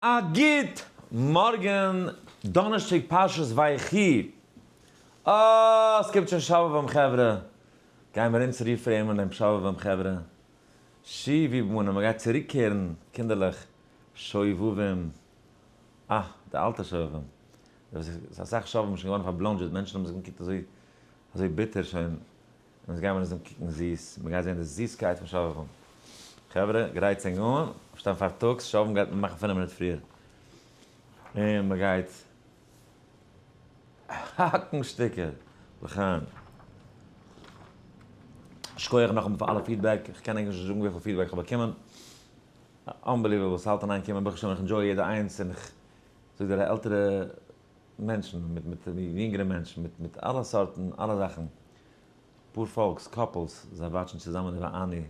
א גוט מארגען, דאנערשטאג פרשת ויחי. אה, עס קומט שוין שובבים חברה. גייען מיר אונז reframe ען דעם שובבים חברה. שובו בנים, מען גייט צוריקקערן קינדערלעך שובבים. אה, די אלטע שובבים. ס'איז אסאך שובבים שוין געווארן פארבלאנדזשעט, מענטשן האבן זיך אנגעקוקט אזוי אזוי ביטער שוין. אונז גיימער אונז אנקוקן זיס, מ'גייט זען די זיסקייט פון שובבים. חברה, גרייטס ענק אן, אויפשטיין פארטאגס, שובבים גייט מען מאכן פינף מינוט פריער. און מ'גייט האקן שטיקער. לחיים. שכוח נאכאמאל פאר אלע feedback, איך קען ענק נישט זאגן וויפיל feedback איך האב באקומען. Unbelievable, ס'האלט אין איין קומען, ברוך השם איך enjoy יעדע איינס, און איך זאג דיר עלטערע מענטשן, מיט מיט יונגערע מענטשן, מיט מיט אלע סארטן, אלע זאכן. פאר folks, couples, זיי watch ן צוזאמען די ואני,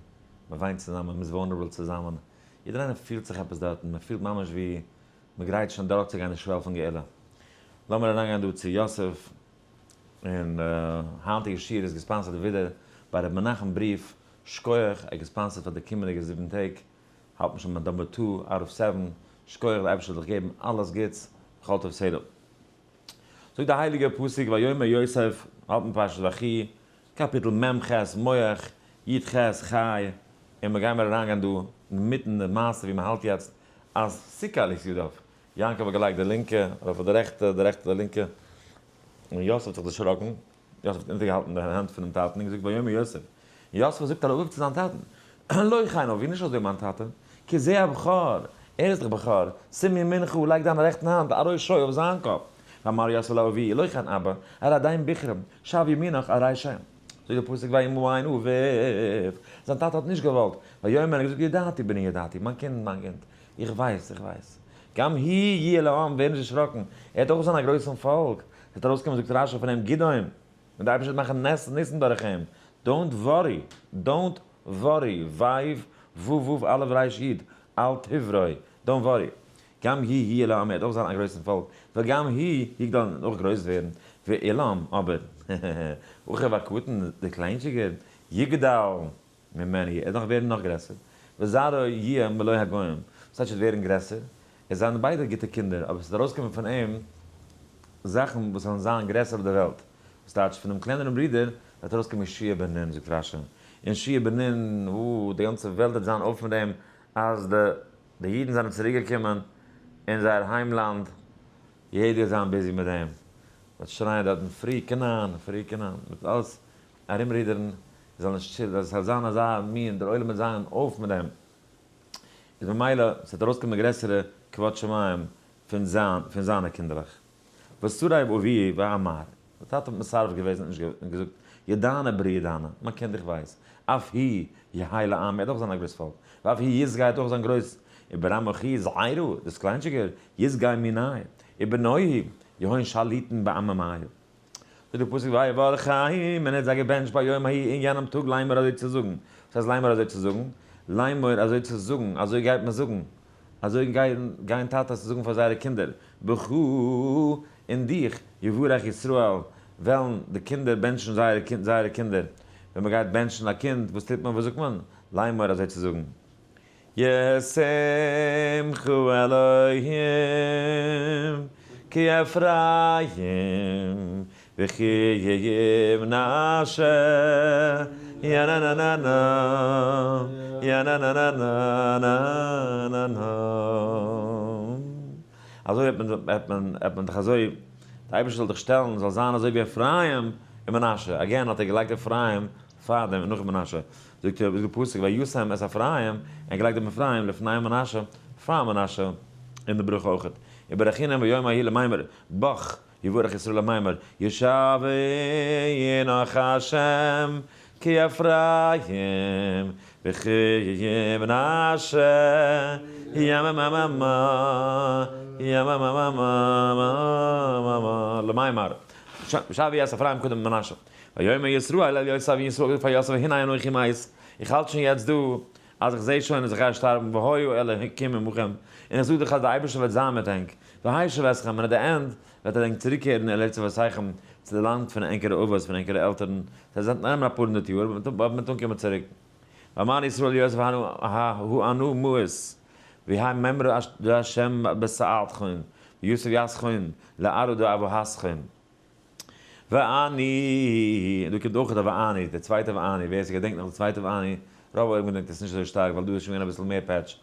מען וויינט צוזאמען, מען איז vulnerable צוזאמען, יעדער איינער פילט זיך עפעס דארטן, מען פילט ממש ווי מען גרייט שוין דורכצוגיין די שוועל פון גאולה. לאמיר אריינגיין דא צו יוסף, און היינטיגע שיעור איז גע sponsored ווידער ביי ר' מנחם בריעף, שקויעך, ער האט גע sponsored פאר די קומענדיגע זיבן טעג, האלט מען שוין ביי number two out of seven, שקויעך די אייבערשטער זאל דיך געבן אלעס גוטס, בכל טוב סדר. זאגט דער הייליגער פסוק ויאמר יוסף, האלט מען פרשת ויחי, קאפיטל מ ח, מח, י ח, חי, און מיר גיימער אריינגיין דא אינמיטן די מעשה ווי מען האלט יעצט, אז סיקל את ידיו, יעקב האט געלייגט די לינקע אויף די רעכטע, די רעכטע די לינקע, און יוסף האט זיך דערשראקן, יוסף האט אונטערגעהאלטן די האנט פונעם טאטן און געזאגט ויאמר יוסף, און יוסף זאגט אל אביו צו זיין טאטן, לא כן אבי, נישט אזוי מיין טאטע, כי זה הבכור, ער איז דאך בכור, שים ימינך, לייג דיין רעכטן האנט על ראשו אויף זיין קאפ, ואמר יוסף לאביו, לא כן אבא, הרי עדיין בכרם, שב ימינך על ראשו. זאגט דער פסוק וימאן אביו, זיין טאטע האט נישט געוואלט, ויאמר ער האט געזאגט ידעתי בני ידעתי, מיין קינד מיין קינד, איך ווייס איך ווייס, גם הוא יהיה לעם, ווער נישט דערשראקן, ער וועט אויך זיין א גרויסן פאלק, עס וועט ארויסקומען זאגט רשי פון אים גדעון, און דער אייבערשטער וועט מאכן נס ניסים דורך אים, don't worry, don't worry, וו ו וו א' ר' י', אל תברוי, don't worry, גם הוא יהיה לעם, ער וועט אויך זיין א גרויסן פאלק, וגם הוא יגדל און אויך גרויס ווערן, ואולם, אבער, אחיו הקטן, דער קליינטשיגער, יגדל ממנו, ער וועט נאך ווערן נאך גרעסער, וזרעו יהיה מלא הגוים, וואס טייטש ער וועט ווערן גרעסער? עס זענען ביידע גוטע קינדער, אבער עס וועט ארויסקומען פון אים זאכן וואס וועלן זיין גרעסער אויף דער וועלט, וואס טייטש פון דעם קלענערן ברודער וועט ארויסקומען יהושע בן נון, זאגט רשי, און יהושע בן נון, וואו, די גאנצע וועלט וועט זיין אויף מיט דעם אז די די אידן זענען צוריק געקומען אין זייער היימלאנד, יעדער וועט זיין busy מיט דעם, מ'וועט שרייען דארטן free כנען, free כנען, מ'וועט אלעס ארומרודערן, זאל נישט עס זאל זיין אזא מין, דער עולם וועט זיין אויף מיט דעם. איז ממילא ס'וועט ארויסקומען גרעסערע כבוד שמים פון זיין פון זיינע קינדערלעך. וסרב אביו ואמר, דער טאטע האט מסרב געוועזן און נישט געזאגט, ידענא ברי ידענא, מיין קינד איך ווייס, אף הוא יהא לעם, ער וועט אויך זיין א גרויס פאלק, ואף הוא ישגא וועט אויך זיין גרויס, וברם אחי זעירא, דאס קליינטשיגער, ישגא מיניה, ובנוהי יהון שליטין בעממיא. זאגט דער פסוק ויברכם, און ער האט זיי געבענטשט ביום ההוא אין יענעם טאג לאמר אזוי צו זאגן. וואס הייסט לאמר אזוי צו זאגן? לאמר אזוי צו זאגן, אזוי גייט מען זאגן, אזוי גייען גייען טאטעס זאגן פאר זייערע קינדער, בך אין דיך יברך ישראל, וועלן די קינדער בענטשן זייערע זייערע קינדער. ווען מען גייט בענטשן א קינד, וואס טוט מען, וואס זאגט מען? לאמר אזוי צו זאגן. ישמחו אלוהים כי אפרים וכי מנשה יננננ יננננננננ אזוי האט מען האט מען האט מען דאך אזוי די אייבערשטער זאל דיך שטעלן זאל זיין אזוי ווי אפרים און מנשה, again האט ער געלייגט אפרים פאר דעם און נאך מנשה. זאגט ער, זאגט די פסוק וישם את אפרים, ער האט געלייגט דעם אפרים לפני מנשה, פאר מנשה, אין די ברכה אויכעט. וברכינם ביום ההוא למימר, בך יברך ישראל למימר, ישבינך השם כי אפרים וכי מנשה, יממממ ימממממממ למימר, שבי את אפרים קודם מנשה. ויאמר ישראל אל יוסף, און ישראל זאגט פאר יוסף, הנה אנכי מת, איך האלט שוין יעצט דא, אז איך זע שוין אז איך גיי שטארבן, והיה אלהים עמכם, און איך זאג דיך אז דער אייבערשטער וועט זיין מיט ענק, והשיב אתכם, און at the end וועט ער ענק צוריקקערן אל ארץ אבותיכם, צו די לאנד פון ענקערע אבות, פון ענקערע עלטערן, זיי זענען נעמען אפאר הונדערט יאר, אבער מ'וועט אנקומען צוריק. ואמר ישראל ליוסף, הנה אנא מות. והי מימרא דה' בסאלתכון, ויוסף יסכון לארעא דאבוהסכון. ואני, דא קומט אויך די ואני, די צווייטע ואני, ווער ס'געדענקט נאך די צווייטע ואני, רוב עולם געדענקט עס נישט אזוי שטארק ווייל דא איז שוין געווען אביסל מער פעטש, דא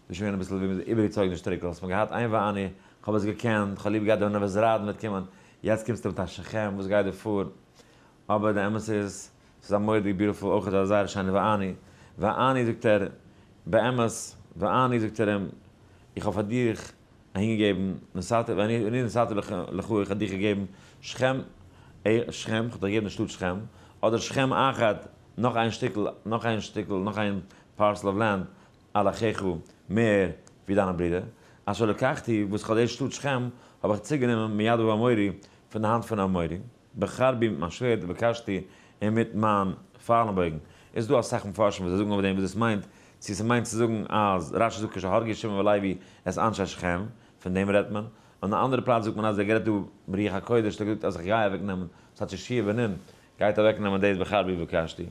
איז שוין געווען אביסל ווי מ'איז איבערגעצויגן די שטריקל, האסט מיר געהאט איין ואני, כ'האב עס געקענט, כ'האב ליב געהאט ווען נבוזראדן וועט קומען, יעצט קומסטו מיט א שכם, וואס גייט דא פאר? אבער די אמת איז, ס'איז א מורא'דיג beautiful אויך א זייער שיינע ואני, ואני זאגט ער, באמת, ואני זאגט ער אים, איך האב פאר דיך אהינגעגעבן, נתתי, ואני נתתי לך, איך האב דיך געגעבן שכם, שכם, איך האב דיך געגעבן די שטאט שכם, אדער שכם אחד, נאך איין שטיקל, נאך איין שטיקל, נאך איין parcel of land, על אחיך, מער ווי דיינע ברידער, אשר לקחתי, וואס איך האב די שטאט שכם, האב איך צוגענומען מיד האמורי, פון די האנט פון אמורי. בחרבי מיט מיין שווערד ובקשתי און מיט מיין פייל און בויגן. איז דא אסאך מפרשים וואס זיי זאגן אויף דעם וואס דאס מיינט, צו ס'מיינט צו זאגן אז רשי זאגט כשהרגו שמעון ולוי את אנשי שכם, פון דעם רעדט מען, און א אנדערע פלאץ זאגט מען אז ער גערעדט דא ברוח הקודש האט ער געזאגט אז איך גיי אוועק נעמען, ס'האט יהושע בן נון גייט אוועק נעמען דאס בחרבי ובקשתי.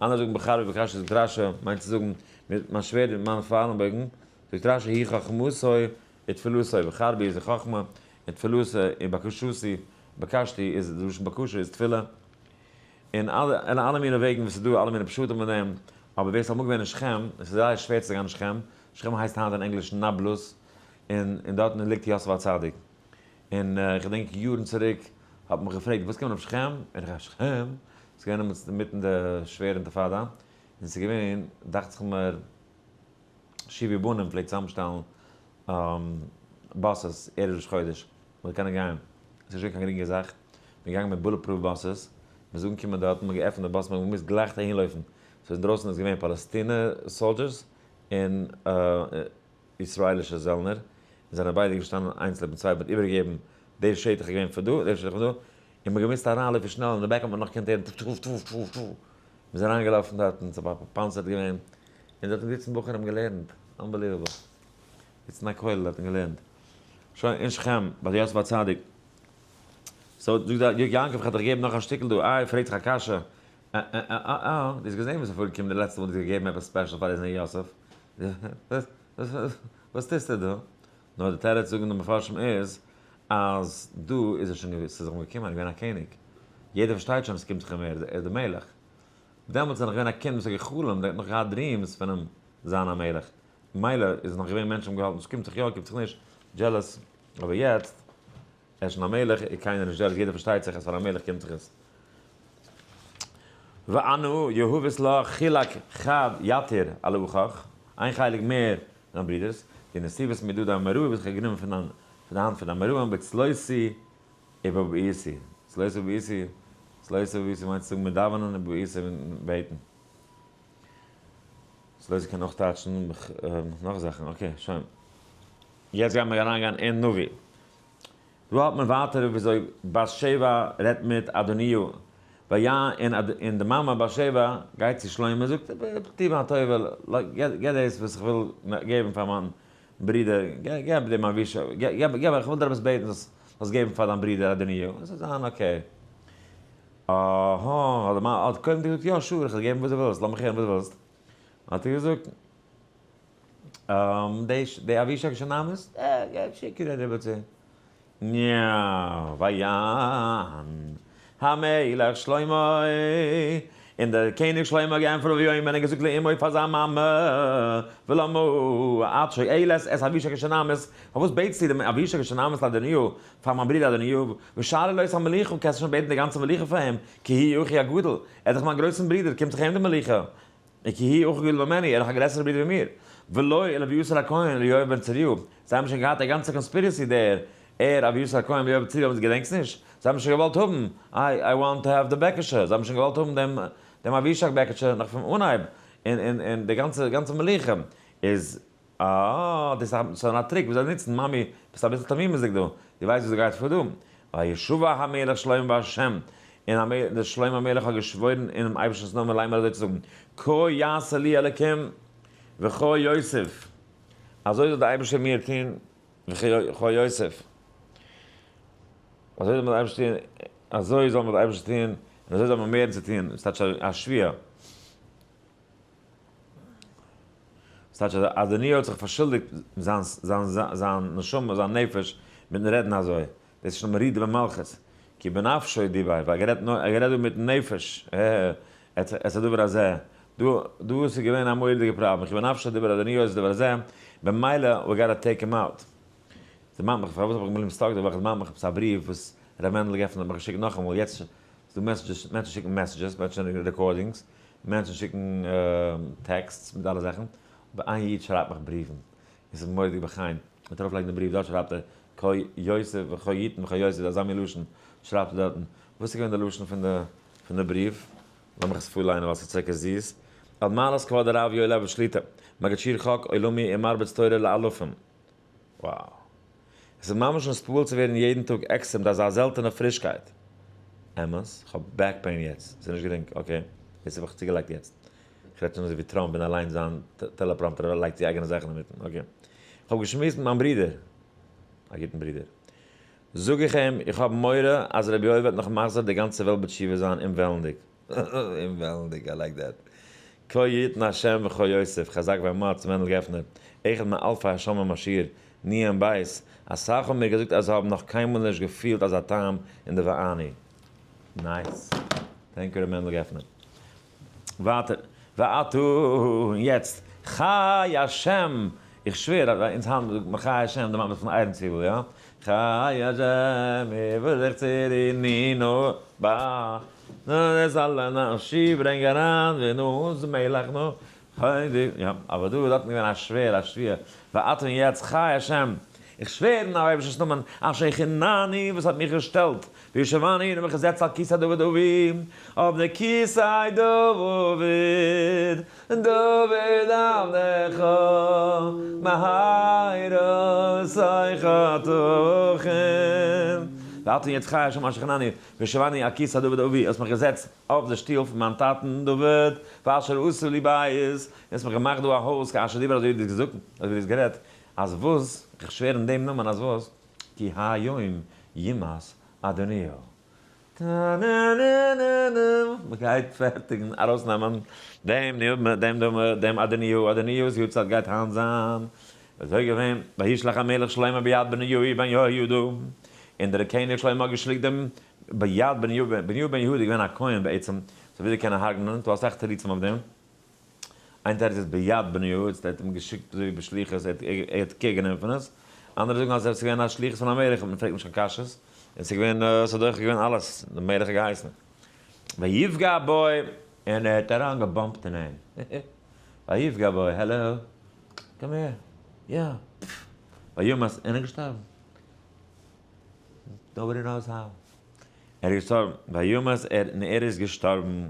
אנדערע זאגן בחרבי ובקשתי זאגט רשי מיינט צו זאגן מיט מיין שווערד און מיט מיין פייל און בויגן, זאגט רשי היא חכמתו ותפילתו, בחרבי איז די חכמה און תפילתו און בקשתי בקשתי איז די לשון בקשה איז תפילה, און אלע און אלע מיני וועגן וואס איז דא אלע מיני פשטים אין דעם, אבער ווער ס'איז אמאל געווען אין שכם, עס איז זייער שווער צו גיין אין שכם, שכם הייסט היינט אין ענגליש נאבלוס, און און דארטן ליגט יוסף הצדיק, און איך געדענק יארן צוריק האט מען מיך געפרעגט וואס קען מען אויף שכם, און איך שכם? ס'איז געווען אינמיטן די שווערע אינטיפאדא, און ס'איז געווען דאכט זיך מיר שובו בנים פלעגט צוזאמשטעלן buses ערב ראש חודש, מ'זאל קענען גיין, ס'איז נישט געווען קיין גרינגע זאך, מ'איז געגאנגען מיט bullet proof buses, מ'איז אנגעקומען דארטן, מ'האט געעפנט די באס, מ'האט געמוזט גלייך אהין לויפן, ס'איז אינדרויסן איז געווען פאלעסטינע soldiers און ישראלישע זעלנער, און זענען ביידע געשטאנען איינס לעבן צווייטן, מ'האט איבערגעגעבן די שטח איז געווען פון דא, די שטח פון דא, און מ'האט געמוזט אריינלויפן שנעל, אין די back האט מען נאך געקענט הערן טפ טפ טפ טפ טפ, מ'איז אריינגעלאפן דארטן, ס'איז פארפאנצערט געווען, און דארטן זיצן בחורים געלערנט, unbelievable, זיצן א כולל דארטן געלערנט. שוין אין שכם ביי די יוסף הצדיק. so זאגט דער יעקב איך האב דיך געגעבן נאך א שטיקל דא, איי פרעגט זיך א קשיא, אה אה אה אה אה, דו האסט געזען וואס איז פארגעקומען די לעצטע מאל דו האסט געגעבן עפעס special פאר די יוסף, וואס טוסטו דא? נאר די תירוץ זאגן די מפרשים איז אז דא איז ער שוין געווען, ס'איז זיך אים געקומען, ער איז געווען א קעניג, יעדער פארשטייט שוין אז ס'קומט זיך אים מער, ער איז די מלך. דעמאלטס איז ער נאך געווען א קינד וואס האט גע'חלומ'ט, ער האט נאך געהאט dreams פונעם זיין א מלך, מילא איז נאך געווען מענטשן האבן געהאלטן ס'קומט זיך יא קומט זיך נישט, jealous, אבער יעצט ער איז שוין א מלך איז קיינער נישט jealous יעדער פארשטייט זיך אז פאר א מלך קומט זיך עס. ואנא יהבית לך חלק חד יתיר על אחיך, איין חלק מער דיין ברודערס, די נתיבת מידו דאמוראי וואס איך האב גענומען פון דיין פון די האנט פון די אמוראים בצלותי ובבעיתי, צלותי ובבעיתי, צלותי ובבעיתי מיינט צו זאגן מיט דאווענען און בבעיתי מיט בעטן. ס'לויז קען אויך טייטשן נאך זאכן, okay שוין. יעצט גייען מיר אריינגיין אין נביא. דא האלט מען ווייטער וויאזוי בת שבע רעדט מיט אדוניהו, ויען און די מאמע בת שבע גייט צו שלמה און זאגט, טו מיר א טובה, געב דאס וואס איך וויל געבן פאר מיין ברודער, געב דעם אבישג, געב, איך וויל דיר עפעס בעטן זאלסט געבן פאר דיין ברודער אדוניהו, עס וועט זיין okay. אהא, האט די מאן האט קודם געזאגט יא sure איך וועל געבן וואס דו ווילסט, לאמיך הערן וואס דו ווילסט. האט ער געזאגט, די אבישג שונמית, געב שיק איר אריבער צו יא, ויען המלך שלמה, און דער קעניג שלמה האט געענטפערט ויאמר און געזאגט לאמו פאר זיין מאמע, ולמה את שואלת את אבישג השונמית, פארוואס בעטסטו דעם אבישג השונמית לאדוניהו, פאר מיין ברודער אדוניהו, ושרי לו את המלוכה, קענסט שוין בעטן די גאנצע מלוכה פאר אים, כי הוא אחי הגדול, ער איז דאך מיין גרויסן ברודער, קומט זיך אים די מלוכה, כי הוא אחי גדול ממני, ער איז דאך א גרעסערער ברודער ווי מיר, ולא אל אביתר הכהן ליואב בן צרויה, זיי האבן שוין געהאט א גאנצע conspiracy דער, ער, אביתר הכהן ויואב בן צרויה האבן, געדענקסט נישט? זיי האבן שוין געוואלט האבן, I I want to have the בעקעטשע, זיי האבן שוין געוואלט האבן דעם דעם אבישג בעקעטשע נאך פון אנהייב, און און און די גאנצע גאנצע מלוכה איז אה, דאס איז שוין א trick וואס זיי נוצן, מאמי, ביסט אביסל תמימות'דיג דא, דו ווייסט וואס גייט פאר דא? וישבע המלך שלמה בהשם, און דער שלמה המלך האט געשוואוירן אינעם אייבערשטנ'ס נאמען לאמר אזוי צו זאגן, כה יעשה לי אלקים וכה יוסיף, אזוי זאל דער אייבערשטער מיר טון וכה יוסיף, אזוי זאל מיר דער אייבערשטער טון, אזוי זאל מיר דער אייבערשטער טון, און אזוי זאל מען מערן צו טון, ס'טייטש א שבועה. ס'טייטש אז אדוניהו האט זיך פארשולדיגט זיין זיין זיין נשמה, זיין נפש, מיטן רעדן אזוי. דאס איז שוין מרידה במלכות. כי בנפשו דיבר, ווייל ער גערעדט נאר, ער גערעדט דא מיטן נפש. את הדבר הזה. דא דא איז געווען א מורא'דיגע פראבלעם. כי בנפשו דיבר אדוניהו את הדבר הזה, במילא we gotta take him out. דערמאנט מיך, פארוואס האב איך געבליבן stuck דא, ווייל איך דערמאן מיך עפעס א בריוו וואס ר' מענדל געפענט האט מיך געשיקט נאכאמאל, יעצט ס'דא messages, מענטשן שיקן messages, מענטשן שיקן recordings, מענטשן שיקן texts מיט אלע זאכן, אבער איין איד שרייבט מיך בריוון, און ס'איז מורא'דיג בחן, מ'וועט ארויפלייגן די בריוו, דארט שרייבט ער כה יוסף וכה יתן וכה יוסף, אזא מין לשון שרייבט ער דארטן, וואס איז געווען די לשון פון די פון די בריוו? לאמיך עס פארליינען ווייל ס'איז צוקער זיס. על מעלת כבוד הרב יואל אבער שליטא, מגיד שיעור חק עולמי ומרביץ תורה לאלפים. Wow. עס איז ממש נתפעל צו ווערן יעדן טאג עקסטער מיט אזא זעלטענע פרישקייט. אמת? כ'האב back pain יעצט. ס'איז נישט גרינג. Okay. דאס האב איך צוגעלייגט יעצט. כ'רעד שוין אזוי ווי טראמפ און אליין זיין teleprompter לייגט צו אייגענע זאכן אינמיטן. Okay. כ'האב געשמועסט מיט מיין ברודער. א גוטן ברודער. זאג איך אים, איך האב מורא אז רבי יואל וועט נאך מחזיר די גאנצע וועלט בתשובה זיין אומוועלנדיג. אומוועלנדיג, I like that. כה יתן השם וכה יוסיף, חזק ואמץ, מענדל געפנער, אחד מאלפי השומעים השיעור, ניעם בית, אסאך האבן מיר געזאגט אז זיי האבן נאך קיינמאל נישט געפילט אזא טעם אין די ואני. Nice. Thank you ר' מענדל געפנער. ווייטער, ועתה, און יעצט, חי השם, איך שווער אז אונז היינט זאגט מען חי השם דערמאנט מען זיך פון אייערן ציבל, יא? חי השם יברך צורנינו ב נו דאס אלע נפשי ברענג אריין ונוס מלך נו חי יא, אבער דא איז דארטן געווען א שווער א שבועה, ועתה און יעצט חי השם, איך שווער אין אייבערשטנ'ס נאמען, אשר הכינני וואס האט מיך געשטעלט, וישבני און מיך געזעצט על כסא דוד אבי, אויף די כסא דוד, דוד עבדך, מהרה שיחה תוכן. ועתה און יעצט חי השם אשר הכינני, וישבני על כסא דוד אבי, האסט מיך געזעצט אויף די שטול פון מיין טאטן דוד, ואשר עשה לי בית, און האסט מיך געמאכט דא א הויז, כאשר דיבר אזוי ווי דו האסט געזאגט, אזוי ווי דו האסט גערעדט, אז וואס, איך שווער אין דעם נאמען אז וואס, כי היום יומת אדוניהו. טאנאנאנאנא, מ'גייט פערטיגן ארויסנעמען דעם דעם דעם אדוניהו, אדוניהו'ס יארצייט גייט היינט זיין, אזוי געווען, וישלח המלך שלמה ביד בניהו בן יהוידע, און דער קעניג שלמה האט געשליקט דעם ביד בניהו, בניהו בן יהוידע איז געווען א כהן בעצם, so וויאזוי קען ער הרג'נען, ס'דא אסאך תירוצים אויף דעם, איין תירוץ איז ביד בניהו, ער האט אים געשיקט אזוי ווי בשליחות, ער האט care גענומען פון עס, אנדערע זאגן אז עס איז געווען א שליחות פון א מלך, מען פרעגט נישט קיין קשיות, און ס'איז געווען, ס'איז דורך געווען אלעס, דער מלך האט געהייסן. ויפגע בו, און ער האט אריין געבאמפט אין אים. ויפגע בו, hello, come here, יא, וימת, און ער איז געשטארבן. Nobody knows how. ער איז געשטארבן, וימת ער, און ער איז געשטארבן.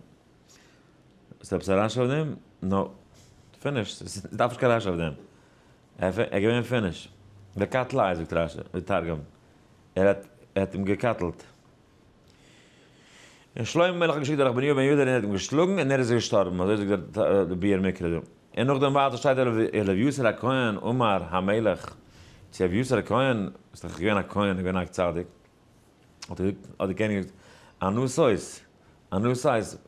איז עפעס א רשי אויף דעם? No. Finish. ס'דארף נישט קיין רשי אויף דעם. ער איז געווען finish. וקטליה זאגט רשי, די תרגום. ער האט ער האט אים געקאטלט. און שלמה המלך האט געשיקט דורך בניהו בן יהוידע און ער האט אים געשלאגן און ער איז געשטארבן. אזוי זאגט דער ביאור מקרא דא. און נאכדעם ווייטער שטייט אל אביתר הכהן אמר המלך צו אביתר הכהן, איז דאך געווען א כהן, געווען א צדיק. האט ער געזאגט, האט דער קעניג געזאגט, ענתות, ענתות,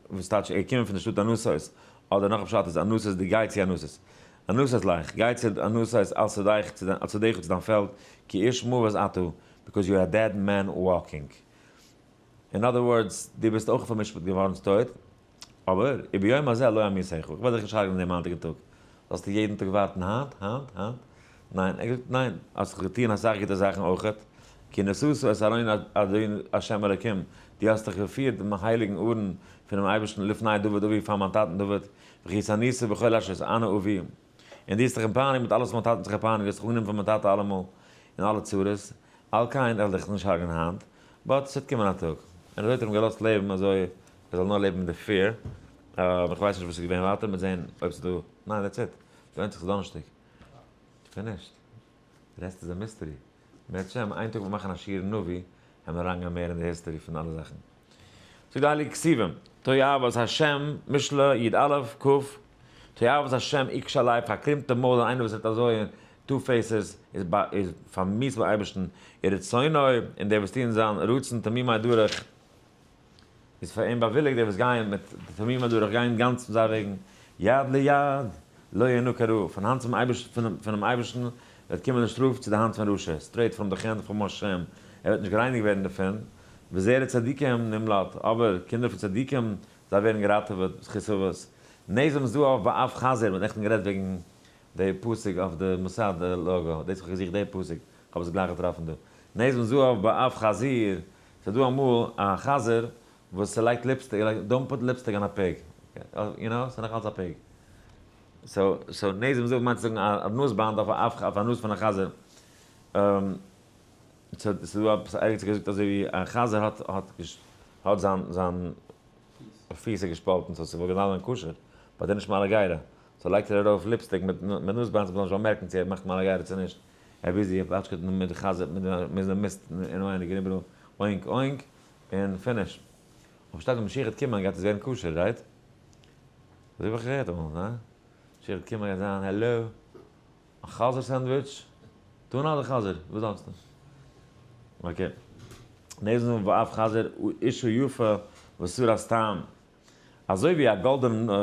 וואס טייטש ער איז געקומען פון די שטאט ענתות, אדער נאך א פשט איז ענתות די גיי צו ענתות, ענתות לך, גיי צו ענתות אל שדך, אל שדך צו דיין פעלד, כי איש מות אתה, because you are a dead man walking. In other words, דו ביסט אויך פאר'משפט געווארן צו טויט, אבער, וביום הזה לא אמיתך, איך וועל דיך נישט הרג'נען דעם היינטיגן טאג. זאלסטו יעדן טאג ווארטן היינט, היינט, היינט? ניין, ער האט געזאגט, ניין, האסט דאך געטון אסאך גוטע זאכן אויכעט, כי נשאת את ארון ה' אלוקים, דו האסט דאך געפירט דעם הייליגן ארון פונעם אייבערשטן לפני דוד אבי פאר מיין טאטן דוד, וכי התענית בכל אשר התענה אבי, און דו האסט דיך געפייניגט מיט אלעס וואס מיין טאטע האט זיך געפייניגט, דו האסט זיך אנגענומען פאר מיין טאטע אלעמאל אין אלע צרות, על כן וועל איך דיך נישט הרג'נען היינט, but ס'וועט קומען א טאג. און אזוי האט ער אים געלאזט לעבן אזוי ער זאל נאר לעבן מיט די fear, איך ווייס נישט וואס איז געווען ווייטער, מ'וועט זען אויב ס'איז דא, ניין that's it, ס'ווענדט זיך ס'איז דאנערשטאג. Finished. די rest איז א mystery. מערצעשעם איין טאג וועט מאכן א שיעור נביא, העמער אריינגיין מער אין די history פון אלע זאכן. זאגט די הייליגע כתובים, תועבת השם, משלי י א, כ, תועבת השם יקשה לב, פארקרימטע מויל און איינער וואס רעדט אזוי און two faces איז איז פארמיאוסט ביים אייבערשטן, ורצונו, און דער וואס טוען זיין רצון תמימי דרך, איז פאר אים באוויליגט די וואס גייען מיט די תמימי דרך גייען גאנץ מיט זיי וועגן, יד ליד. לא ינוקא רעה, פון האנט צום אייבערשטן, פונעם אייבערשטן וועט קומען די שטראף צו די האנט פון רשע, straight from the hand פון השם, ער וועט נישט גערייניגט ווערן דערפון, וזרע צדיקים נמלט, אבער קינדער פון צדיקים, זיי ווערן געראטעוועט, בזכות אבות. נזם זהב באף חזיר, מ'האט נעכטן גערעדט וועגן די פסוק אויף די מוסד logo, דאס האב איך געזוכט די פסוק, כ'האב עס גלייך געטראפן דא. נזם זהב באף חזיר, ס'איז דא אמאל א חזיר וואס ס'לייגט lipstick, don't put lipstick on a pig, you know, ס'איז נאך אלץ א pig. So, so נזם זהב מיינט צו זאגן א נאז באנד אויף א נאז פון א חזיר. ס'איז דא עפעס ערגעץ געזאגט אזוי ווי א חזיר האט האט האט זיין זיין פיס איז געשפאלטן so ס'וואלט געדארפט זיין כשר, but ער איז נישט מעלה גרה, so לייגט ער ארויף lipstick מיט מיט נאז באנד מ'זאל נישט באמערקן צו ער מאכט מעלה גרה צו נישט. ער busy ער פאטשקעט מיט די חזיר מיט די מיסט אינעווייניג און איבעראל oink oink און finish. אויב שטייט ווען משיח וועט קומען גייט עס ווערן כשר, right? אזוי האב איך געהערט אמאל, ניין? משיח וועט קומען גייט זיין העלא, א חזיר sandwich? טונא אדער חזיר? וואס דארפסטו? Okay. נזם ואף חזיר אשה יפה וסרת טעם. אזוי ווי א גאלדענע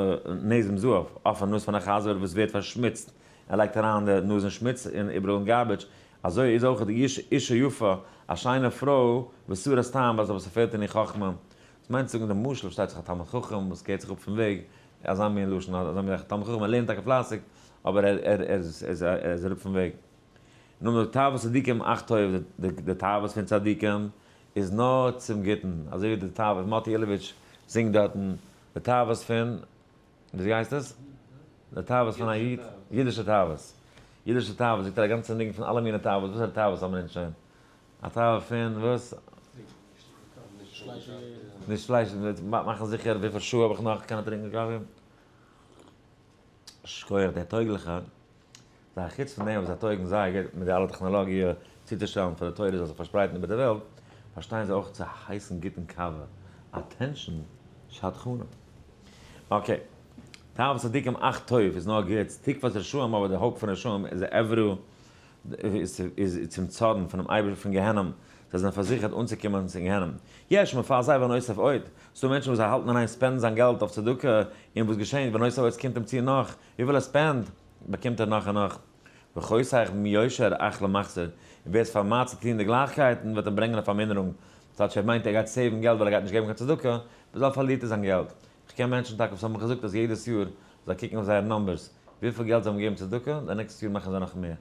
נזם זהב אויף א נאז פון א חזיר וואס ווערט פארשמוצט, ער לייגט אריין די נאז אין שמוץ און איבעראל אין garbage, אזוי איז אויך די אשה יפה, א שיינע פרוי, וסרת טעם, אבער ס'פעלט אין איר חכמה. דאס מיינט צו זאגן די משל פארשטייט זיך א תלמיד חכם וואס קערט זיך אפ פון וועג, אזא מין לשון, אזא מין זאך, א תלמיד חכם ער לערנט טאקע פלייסיג, אבער ער איז אראפ פון וועג. נו, די תאוות צדיקים אך טוב, די תאוות פון צדיקים איז נאר צום גוטן, אזוי ווי די תאוות, מאטי אילאוויטש זינגט דארטן, די תאוות פון, וויאזוי הייסט עס? די תאוות פון א איד, אידישע תאוות, אידישע תאוות, זינגט ער א גאנצע ניגון פון אלע מיני תאוות, וואסערע תאוות האבן אונז שוין? א תאווה פון וואס? נישט פלייש, מאכן זיכער וויפיל שעה האב איך נאך קענען טרינקען קאווע. שכוח דער טויגליכער. זיי חוץ פון דעם וואס זיי טויגן זייער גוט מיט די אלע טעכנאלאגיע צוצושטעלן פאר די תורה זאל זיך פארשפרייטן איבער די וועלט, פארשטייען זיי אויך צו הייסן גוטן קאווע. attention שדכנים. Okay. תאוות צדיקים אך טוב איז נאר גוטס, תקוות רשעים אבער די hope פון רשעים איז עברו איז צום צארן פונעם אייבערשטן פון גיהנום, זיי זענען פארזיכערט אנצוקומען צום גיהנום. יש מפזר ונוסף עוד, ס'דא מענטשן וואס זיי האלטן אין איין spend ן זיין געלט אויף צדקה, און וואס געשענט, ונוסף עוד ס'קומט אים צו נאך, וויפיל ער spend ט, באקומט ער נאך און נאך. וחוסך מיושר אך למחסר, און ווער עס פארמיידט צו טון די גלייכקייטן וועט אים ברענגען א פארמינערונג, ס'טייטש ער מיינט ער גייט save ן געלט ווייל ער גייט נישט געבן קיין צדקה, ביז פארלירט ער זיין געלט. איך קען מענטשן טאקע וואס האבן מיך געזאגט אז יעדעס יאר זיי קוקן אויף זייער numbers וויפיל געלט זיי האבן געגעבן צדקה, די נעקסטע יאר מאכן זיי נאך מער.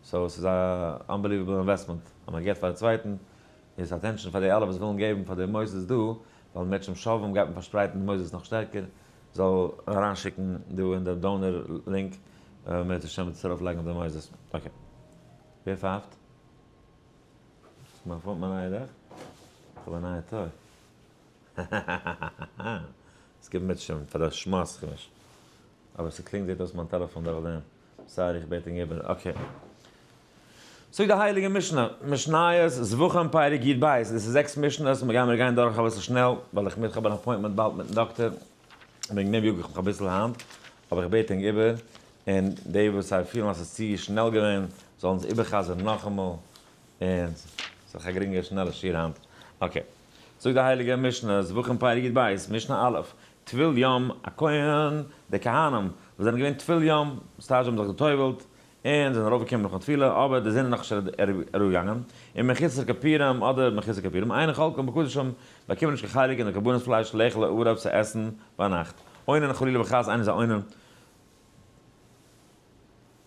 So ס'איז א unbelievable investment אז מען געבט פאר די צווייטן, איז attention פאר די אלע וואס ווילן געבן פאר די מוסדות דא, ווייל מערטשעם שובבים גייט מען פארשפרייטן די מוסדות נאך שטערקער, זאל אריינשיקן דא אין די donor link, מערצעשעם וועט עס ארויף לייגן אויף די מוסדות. Okay. ווער פייפט? מיין phone מיין נייע זאך? איך האב א נייע toy. האהאהאהאהא. עס גיבט מערצעשעם פאר די שמות כ'מיש. אבער ס'קלינגט זעט אויס מיין טעלעפאן דורך דעם. Sorry איך בעט ענק איבער. Okay. זאגט די הייליגע משנה, משניות זבחים פרק י ב, דאס איז זעקס משניות, מיר גיימיר גיין דורך אביסל שנעל, ווייל איך מוז האבן אן appointment באלד מיטן דאקטער, וועגן דעם יאג איך מיך אביסל היינט, אבער איך בעט ענק איבער, און די וואס זיי פילן אז ס'איז צו שנעל געווען, זאלן עס איבער'חזר'ן נאכאמאל, און ס'איז א גרינגע שנעלע שיעור היינט. Okay. זאגט די הייליגע משנה, זבחים פרק י ב, משנה א', טבול יום, א כהן, די כהנים וואס זענען געווען טבול יום, ס'טייטש זיי האבן זיך גע'טובל'ט, און זענען ארויפגעקומען נאכן טבילה, אבער די זון איז נאכנישט אראפגעגאנגען, און מחוסר כפורים אדער מחוסר כפורים, אין חולקין בקדשים, באקומען נישט קיין חלק אין די קרבנות פלייש לאכול לערב צו עסן ביינאכט. אונן חלילה וחס איינער איז א אונן,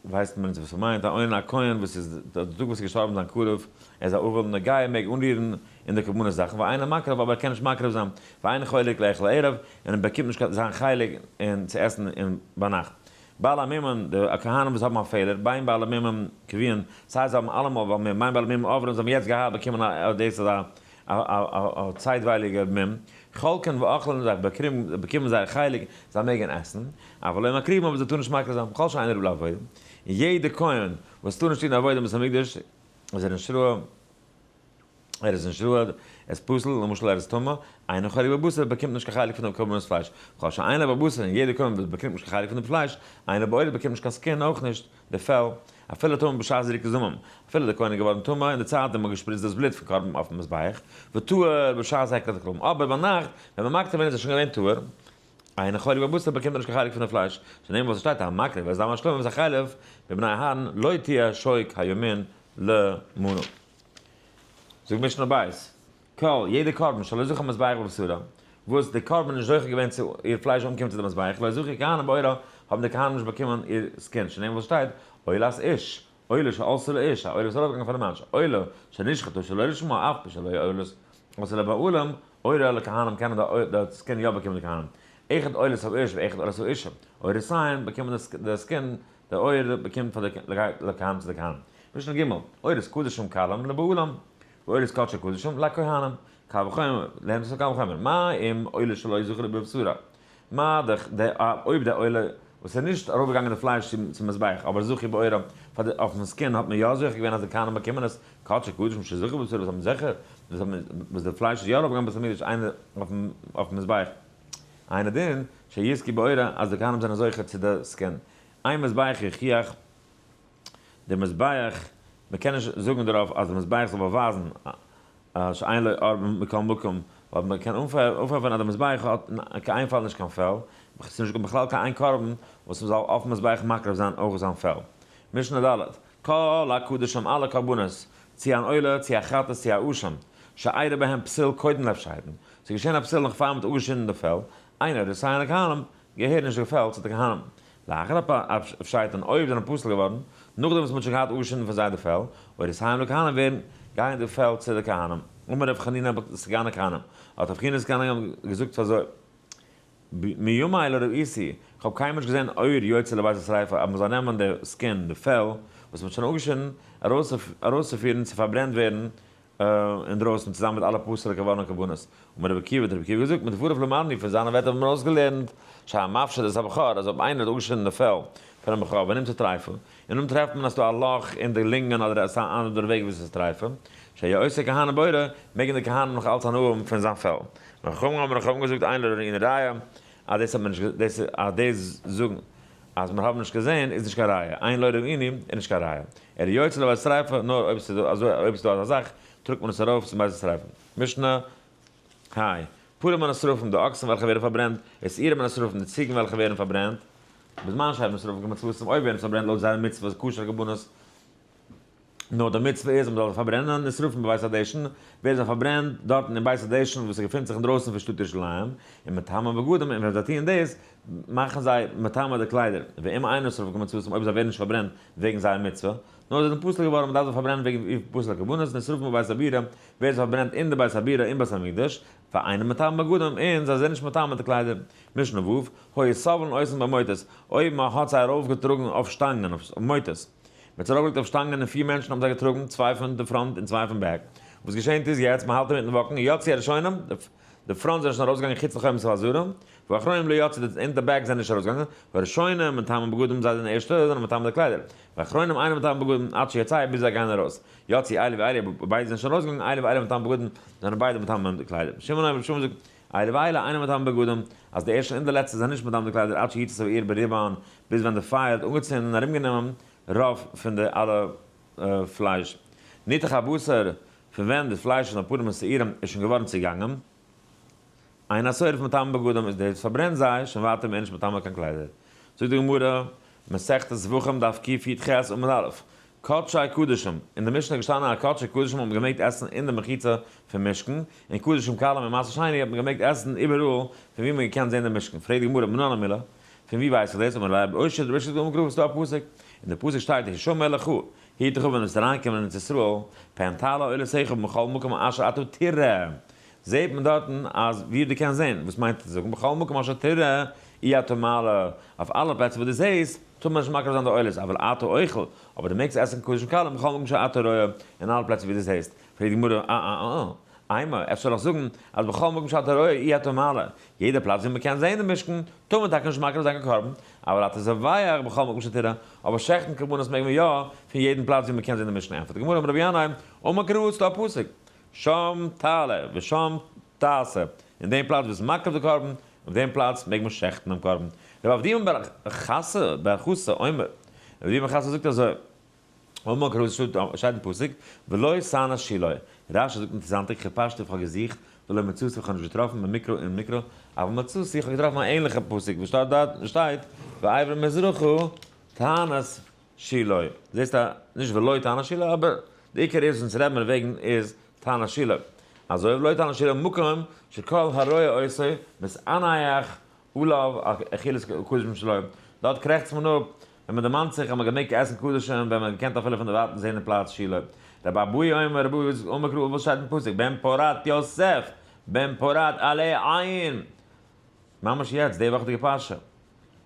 ווייסט מען נישט וואס ס'מיינט, א אונן א כהן וואס איז די טאג וואס איז געשטארבן זיין קרוב, ער איז א אבל נוגע ער מעג אנרירן אין די קרבנות זאכן, ואינו מקריב אבער ער קען נישט מקריב זיין, ואינו חולק לאכול לערב, און ער באקומט נישט זיין חלק אין צו עסן אין ביינאכט. בעלי מומין, די כהנים וואס האבן א פעלער, בין בעלי מומין קבועין, סיי זיי האבן אלעמאל בעל מום, בין בעלי מומין עוברים, זיי האבן יעצט געהאט באקומען א דאס איז א א צייטווייליגע מום, חולקין ואוכלין, זיי באקומען זייער חלק, זיי מעגן עסן, אבל לא מקריבים אבער זיי טארן נישט מקריב זיין, כל שאינו ראוי לעבודה, און יעדע כהן וואס טאר נישט טון עבודה אין בית המקדש, איז ער נישט ראוי, ער איז נישט ראוי, ער איז פסול, למשל ער איז טמא, אינו חולק בבשר, באקומט נישט קיין חלק פון דעם קרבנות פלייש, כל שאינו בבשר, און יעדע כהן וואס באקומט נישט קיין חלק פון דעם פלייש, אינו בעור, באקומט נישט קיין skin אויך נישט, די פעל, אפילו טמא בשעת זריקת דמים, אפילו דער כהן איז געווארן טמא אין די צייט ווען מ'האט געשפריצט דאס בלוט פון קרבן אויפן מזבח, וטהור בשעת הקרבת הקרבן, אבער ביינאכט ווען מ'מקריב געווען איז ער שוין געווען טהור. אינו חולק בבשר באקומט ער נישט קיין חלק פון די פלייש, שנאמר וואס עס שטייט המקריב את דם השלמים ואת החלב מבני אהרן לא תהיה שוק הימין למנה. זאגט משנה בית, כל, יעדע קרבן שלא זכה מזבח בבשרה, וואס די קרבן איז נישט זוכה געווען צו איר פלייש אנקומען צו די מזבח, לא זכו כהנים בעורה, האבן די כהנים נישט באקומען איר skin, שנאמר וואס שטייט, עולת איש, עולה שעלתה לאש, א עולה וואס איז ארויפגעגאנגען פאר די מענטש, עולה שנשחטה שלא לשמה, אף על פי שלא עולת עלתה לבעלים, עורה לכהנים קענען די skin יא באקומען די כהנים. אחד עולת האיש ואחד עולת האשה. עורותיהם באקומען די skin, די עור באקומט פאר די לכהנים צו די כהנים. משנה ג', עורות קדשים קלים לבעלים, ועורות קדשי קדשים לכהנים. קל וחומר, לערנט עס א קל וחומר, מה אם עולה שלא זכה לבבשרה, מה דאך די אויב די עולה וואס איז נישט ארויפגעגאנגען די פלייש צום מזבח אבער זכו בעורה פאר די אויפן skin האט מען יא זוכה געווען אז די כהנים באקומען עס, קדשי קדשים שזכו בבשרה וואס האבן זיכער וואס האבן וואס די פלייש איז יא ארויפגעגאנגען בית המקדש איינער אויפן אויפן מזבח אינו דין שיזכו בעורה אז די כהנים זענען זוכה צו די skin אין מזבח יוכיח די מזבח מען קען נישט זאגן דערויף אז די מזבח זאל באווייזן שאין לו עור מכל מקום, ווייל מען קען אנפארפערן אז די מזבח האט אין קיין פאל נישט קיין פעל, ס'איז נישט בכלל קיין איין קרבן וואס מען זאל אויפן מזבח מקריב זיין אויך זיין פעל. משנה ד', כל הקדשים אלע קרבנות, צו אן עולה, צו א חטאת, צו א אשם, שאירע בהם פסול קודם להפשטן, ס'איז געשען א פסול נאך פאר מען האט אפגעשינדן די פעל, אין עורותיהן לכהנים, געהערן נישט די פעל צו די כהנים. לאחר הפשטן אויב זענען פסול געווארן, נאכדעם וואס מען האט שוין געהאט אפגעשינדן פון זיי די פעל, עורותיהן לכהנים ווערן, גייען די פעל צו די כהנים. אמר רב חנינא סגן הכהנים, האט רב חנינא סגן הכהנים געזאגט אזוי, מימי לא ראיתי, איך האב קיינמאל נישט געזען עור יוצא לבית השריפה אז מען זאל נעמען די skin, די פעל, וואס מען האט שוין אפגעשינדן, ארויסצופירן צו פארברענט ווערן אינדרויסן צוזאמען מיט אלע פסול'ע געווארענע קרבנות. אמר רבי עקיבא, האט רבי עקיבא געזאגט, מדבריו למדנו, פון זיינע ווערטער האבן מיר אויסגעלערנט, שהמפשיט את הבכור, אז אויב איינער האט אפגעשניטן די פעל פונעם בכור ונמצא טריפה, און אויב טרעפט מען אז ס'דא א לאך אין די לונגען אדער עס איז א אנדערע וועג וואס איז טריפה, שיהא עושה כהנים בעורו, מעגן די כהנים נאך אלץ הנאה האבן פון זיין פעל. וחכמים האבן נאך געזאגט אין לא ראינו ראיה, אז דאס האט מען נישט, דאס אז דאס זאגן אז מיר האבן נישט געזען איז נישט קיין ראיה, אין לא ראינו איז נישט קיין ראיה. אלא יוצא לבית שריפה, נאר אויב ס'איז דא אזוי אויב ס'איז דא אזא זאך, טראגט מען עס ארויף צום בית השריפה. משנה ה. פרים הנשרפים, די אקסן וועלכע ווערן פארברענט, ושעירים הנשרפים, די ציגן וועלכע ווערן פארברענט, בזמן שהן נשרפים כמצותם, אויב ווערן פארברענט לויט זייער מצוות כשר קרבנות, נאר די מצוה איז אז מ'זאל זיי פארברענען, נשרפים בבית הדשן, ווערן זיי פארברענט דארטן אין בית הדשן וואס געפינט זיך אינדרויסן פון שטאט ירושלים, און מטמא בגדים, און ווען זיי טוען דאס, מאכן זיי מטמא די קליידער, ואם אין נשרפים כמצותם, אויב זיי ווערן נישט פארברענט וועגן זייער מצוה, נאר זיי זענען פסול געווארן, מ'דארף זיי פארברענען וועגן ווי פסול'ע קרבנות, נשרפים בבית הבירה, ווערן זיי פארברענט אין די בית הבירה אין בית המקדש, ואינם מטמא בגדים, און זיי זענען נישט מטמא די קליידער. משנה ו', היו סובלין אותן במוטות, אויב מען האט זיי ארויפגעטראגן אויף שטאנגען, אויף מוטות, מען האט זיי ארויפגעלייגט אויף שטאנגען און פיר מענטשן האבן זיי געטראגן, צוויי פון די front און צוויי פון back. וואס געשענט איז יעצט, מען האלט אינמיטן walk ן, יצאו הראשונים, די front זענען שוין ארויסגעגאנגען חוץ לחומת העזרה, ואחרונים לא יצאו, די אין די back זענען נישט ארויסגעגאנגען, והראשונים מטמאים בגדים, זיי זענען ערשטע, זענען מטמא די קליידער, ואחרונים אינם מטמאים בגדים, עד שיצאו, ביז זיי גייען ארויס. יצאו אלו ואלו, ביידע זענען שוין ארויסגעגאנגען, אלו ואלו מטמאים בגדים, זענען ביידע מטמא די קליידער. שמעון אומר, שמעון זאגט, אלו ואלו אינם מטמאים בגדים, אז די ערשטע און די לעצטע זענען נישט מטמא די קליידער עד שיצתה האור ברובן, ביז ווען די פייער האט אנגעצינדן און ארומגענומען רוב פון די אלע פלייש. ניתך הבשר, פון ווען די פלייש פון די פרים און שעירים איז שוין געווארן צוגאנגען. אין השורף מטמא בגדים איז דער וואס פארברענט זיי שוין ווייטער מער נישט מטמא קיין קליידער. זאגט די גמרא, מסכת זבחים דף קי"ח עמוד א', קדשי קדשים, אין די משנה איז געשטאנען אז קדשי קדשים האט מען געמעגט עסן אין די מחיצה פון משכן, און קדשים קלים און מעשר שני האט מען געמעגט עסן איבעראל פון ווי מען האט געקענט זען די משכן, פרעגט די גמרא מנא הני מילי, פון ווי ווייס איך דאס, אמר ליה רבי אושעיא, רבי אושעיא האט אנגערופן ס'איז דא א פסוק, אין די פסוק שטייט השמר לך, היט דיך אפ ווען דו וועסט אריינקומען אין ארץ ישראל, פן תעלה עולותיך בכל מקום אשר אתה תראה, זעט מען דארטן אז ווי דו קענסט זען, וואס מיינט עס זאגן בכל מקום אשר תראה אי אתה מעלה, אויף אלע פלעצער וואס דו זעסט, טאר מען נישט מקריב זיין די עולות, אבל אתה אוכל, אבער דו מעגסט עסן קדשים קלים בכל מקום שאתה רואה, אין אלע פלעצער ווי דו זעסט. פרעגט די גמרא, א א א, אימא, אפשר זאל איך זאגן אז בכל מקום שאתה רואה אי אתה מעלה, יעדע פלאץ ווי מען קען זען די משכן, טאר מען טאקע נישט מקריב זיין קיין קרבן, אבל אתה זובח בכל מקום שתראה, אבער שעכטן קרבנות מעג מען יא, פון יעדן פלאץ ווי מען קען זען די משכן. ענטפערט די גמרא, אמר רבי ינאי, אמר קרא, ס'דא א פסוק, שם תעלה ושם תעשה, אין דעם פלאץ וואו ס'איז מקריב די קרבן, אויף דעם פלאץ מעג מען שעכטן דעם קרבן. רב אבדימי בר חסא בר חסא אומר, רב אבדימי בר חסא זאגט אזוי, אמר קרא, שטייט אין פסוק, ולא תענה שילה, רש"י זאגט אינטערסאנט, חיפשתי איך האב געזוכט, ולא מצאתי איך האב נישט געטראפן במקרא אין מקרא, אבל מצאתי איך האב געטראפן א ענליכע פסוק וואס שטייט דארט שטייט ועבר מזרחה תענת שילה, זעסט א נישט ולא תענת שילה אבער די עיקר איז וואס אונז רעדן מיר וועגן איז תענת שילה, אזוי ולא תענת שילה מקום שכל הרואה אותו מתענח עליו אכילת קדשים שלו, דארט קרעכצט מען אפ ווען מען דערמאנט זיך אז מען האט געמעגט עסן קדשים ווען מען האט געקענט אפילו פון דערווייטנס זען די פלאץ שילה. רבי אבהו אומר, רבי אבהו זאגט אמר קרא וואס שטייט אין פסוק בן פורת יוסף בן פורת עלי עין, ממש יעצט די וואכעדיגע פרשה.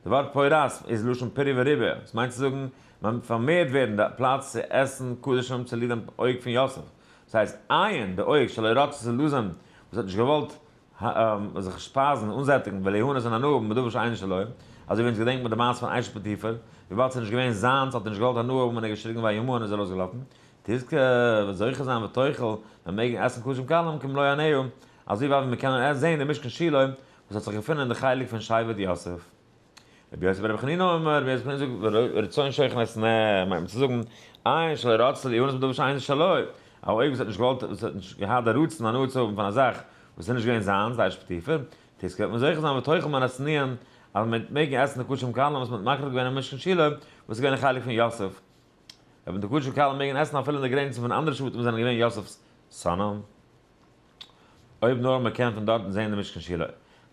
די ווארט פורת איז לשון פרי וריבה, עס מיינט צו זאגן מען פארמערט ווערן די פלאץ צו עסן קדשים צוליב דעם אויג פון יוסף, דאס הייסט עין, די אויג שלא רצה לזון וואס האט נישט געוואלט זיך שפייזן, אנזעטיגן, וליהנות און הנאה האבן בדבר שאינו שלו, אזוי ווי אונז געדענקט מיט די מעשה פון אשת פוטיפר, וויבאלד ס'איז נישט געווען זיינס האט ער נישט געוואלט הנאה האבן און ער האט געשריגן וימאן און איז ארויסגעלאפן. תזכה וועט זוכה זיין ותאכל, מען מעגן עסן קדשים קלים כמלוא עיניה, אזוי ווייט ווי מען קען זען די משכן שילה וואס האט זיך געפונען אין די חלק פון שבט יוסף. רבי יוסי ברבי חנינא אומר, רבי יוסי ברבי חנינא זאגט, רצון שוכן את נ, מיינט מען צו זאגן, עין שלא רצתה ליהנות מדבר שאינו שלו, א אויג וואס האט נישט געוואלט, וואס האט נישט געהאט די רצון הנאה צו האבן פון א זאך וואס איז נישט געווען זיינס, די אשת פוטיפר, תזכה וועט מען זוכה זיין ותאכל מן השנואים, אז מען וועט מעגן עסן די קדשים קלים וואס מען האט מקריב געווען אין משכן שילה, וואס איז געווען א חלק פון יוסף. וועט מען די קדשים קלים מעגן עסן אפילו אין די גרעניצן פון אנדערע שבטים וואס זענען געווען יוסף'ס שונאים. אויב נאר מען קען פון דארטן זען די משכן שילה.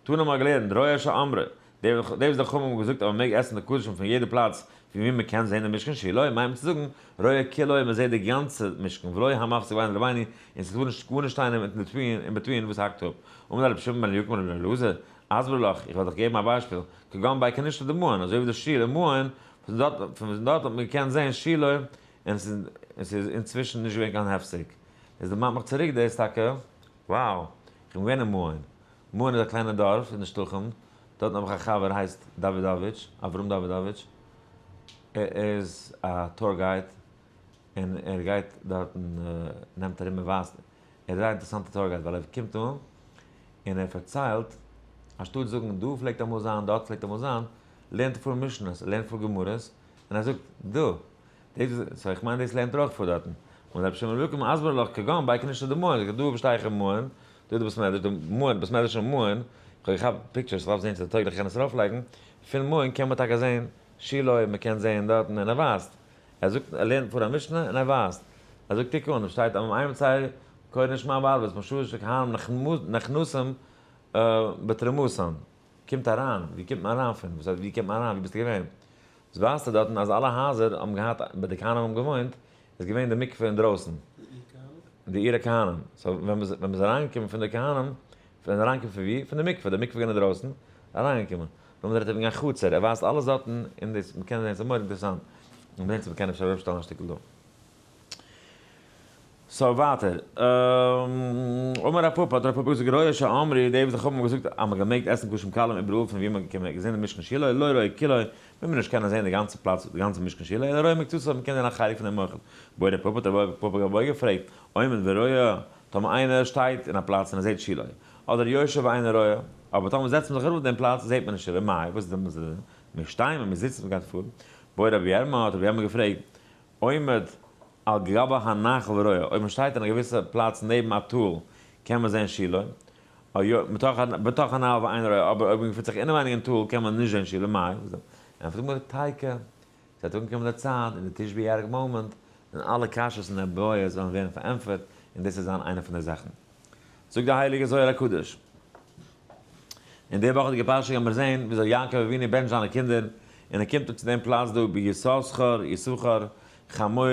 תנא מ'האט געלערנט, רואה שאמרו, די וואס די חכמים האבן געזאגט אז מען מעג עסן די קדשים פון יעדע פלאץ פון וואו מען קען זען די משכן שילה, מיינט מען צו זאגן, רואה כולו מען זעט די גאנצע משכן, ולא המפסיק בינו לבינו, און ס'טאר נישט גארנישט שטיין אין between וואס האקט אפ. אמר רבי שמעון בן אליקים רבי אלעזר, אסביר לך, איך וועל דיך געבן א ביישפיל, כגון בי כנישתא דמעון, אזוי ווי די שול אין מעון, פון דארט האט מען געקענט זען שילה, און ס'איז אינצווישן נישט געווען קיין הפסק. עס דערמאנט מיך צוריק דאס טאקע, wow, איך בין געווען אין מעון, מעון איז א קליינע דארף אין די שטחים, דארטן האב איך א חבר הייסט דאווידאוויטש, אברהם דאווידאוויטש, ער איז א tour guide, און ער גייט דארטן נעמט ארום און ווייזט, ער איז זייער אינטערעסאנטע tour guide ווייל ער קומט אן און ער פארציילט, אנשטאט זאגן דא פלעגט אמאל זיין דארט פלעגט אמאל זיין, לערנט ער פאר משניות, ער לערנט פאר גמרות, און ער זאגט דא דאס איז, so איך מיין דאס לערנט ער אויך פאר דארטן. און רבי שמעון רבי יעקב מסביר לך כגון בי כנישתא דמעון, זאגט ער דא שטיי איך אין מעון, דא איז די בית מדרש, די מעון, בית מדרש אין מעון, איך האב געכאפט pictures, איך דארף זען צו די טויגליך איך קען עס ארויפלייגן, פון מעון קען מען טאקע זען שילה, מען קען זען דארטן און ער ווייזט, ער זאגט, ער לערנט פאר א משנה און ער ווייזט, ער זאגט קוק אן, עס שטייט אז אימצי קורא שמע בערבית, משעה שכהנים נכנסים בתרומתן, קומט אריין, ווי קומט מען אריין פון, וואס הייסט ווי קומט מען אריין, ווי ביסטו געווען? וואס ווייזטו דארטן אז אלע הייזער האבן געהאט ביי די כהנים האבן געוואוינט איז געווען די מקווה אינדרויסן. די עיר הכהנים. so ווען מ'איז ווען מ'איז אריינגעקומען פון די כהנים, פון אריינקומען פון ווי? פון די מקווה, די מקווה געווען אינדרויסן, אריינגעקומען. נאכדעם רעדט ער וועגן א חצר, ער ווייזט אלעס דארטן אין דאס, מ'קען זען, ס'איז מורא'דיג אינטערעסאנט. מ'זעט צו מ'קען אפשר ארויפשטעלן א שטיקל דא. so ווייטער, אמר רב פפא, האט רב פפא געזאגט, רואה שאמרו, די וואס די חכמים האבן געזאגט אז מען געמעגט עסן קדשים קלים איבעראל פון ווי מען קען זען די משכן שילה, לא רואה כולו, וועט מען נישט קענען זען די גאנצע פלאץ, די גאנצע משכן שילה, אלא רואה מקצתו, מען קען זען א חלק פון דעם אויך. בעי רב פפא, האט רב פפא געפרעגט, עומד ורואה, טאמער איינער שטייט אין א פלאץ און ער זעט שילה, אדער יושב ואינו רואה, אבער טאמער זעצט מען זיך אראפ אויף דעם פלאץ זעט מען נישט שילה, מאי, וואס איז דעמאלטס די דין? מיר שטייען און מיר זיצן, מען גייט פארן. בעי רבי ירמיה, האט רבי ירמיה געפרעגט, עומד על גבי הנחל ורואה, אויב מען שטייט אין א געוויסע פלאץ נעבן א טאל קען מען זען שילה, בתוך הנהר ואינו רואה, אבער אויב מען געפינט זיך אינעווייניג אין טאל קען מען נישט זען שילה, מאי? ענטפערט די גמרא, תיקו, ס'וועט אנקומען די צייט אין די תשבי ירק moment ווען אלע קשיות און איבעיות וועלן ווערן פארענטפערט און דאס וועט זיין איינע פון די זאכן. זאגט די הייליגע זוהר הקדוש. אין די וואכעדיגע פרשה גיימיר זעהן וויאזוי יעקב אבינו בענטשט זיינע קינדער, און ער קומט אן צו דעם פלאץ דא ביששכר, יששכר, חמור